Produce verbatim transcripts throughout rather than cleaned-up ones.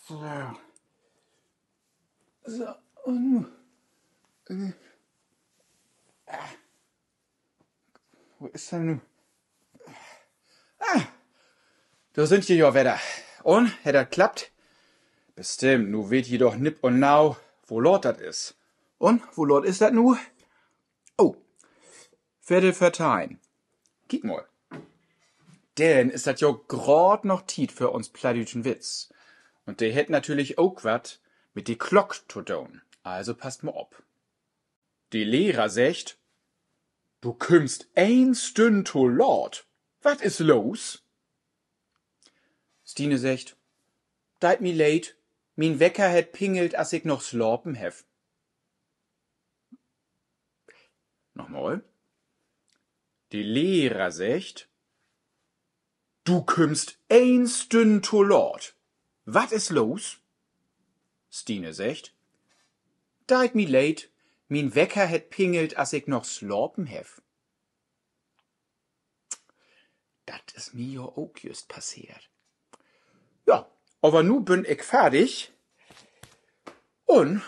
So. So, un nu. Äh. Ah. Wo is he nu? Ah, dor sünd ji jo wedder. Un, hett dat klappt? Bestimmt, nu weet ji doch nipp un nau, wo laat dat is. Un, wo laat is dat nu? Oh, Viddel vör teihn. Kiek mal. Denn is dat jo graad noch Tiet för uns plattdüütschen Witz. Un de hett natürlich ok wat mit de Klock to doon. Also passt mal op. De Lehrer seggt: Du kümmst een Stünn to laat. Wat is los? Stine seggt: Deit mi leed, mien Wecker hett pingelt, as ik noch slapen heff. Nochmal. De Lehrer seggt: Du kümmst een Stünn to laat. Wat is los? Stine seggt: Deit mi leed, mien Wecker hett pingelt, as ik noch slapen heff. Dat is mi jo ok jüst passeert. Ja, aver nu bün ik fardig. Un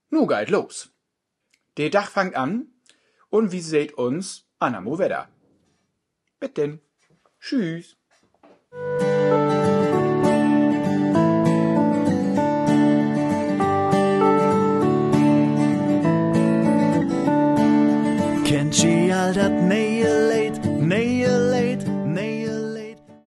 nu geiht los. De Dag fangt an un wi seht uns annermal wedder. Bit denn. Tschüss.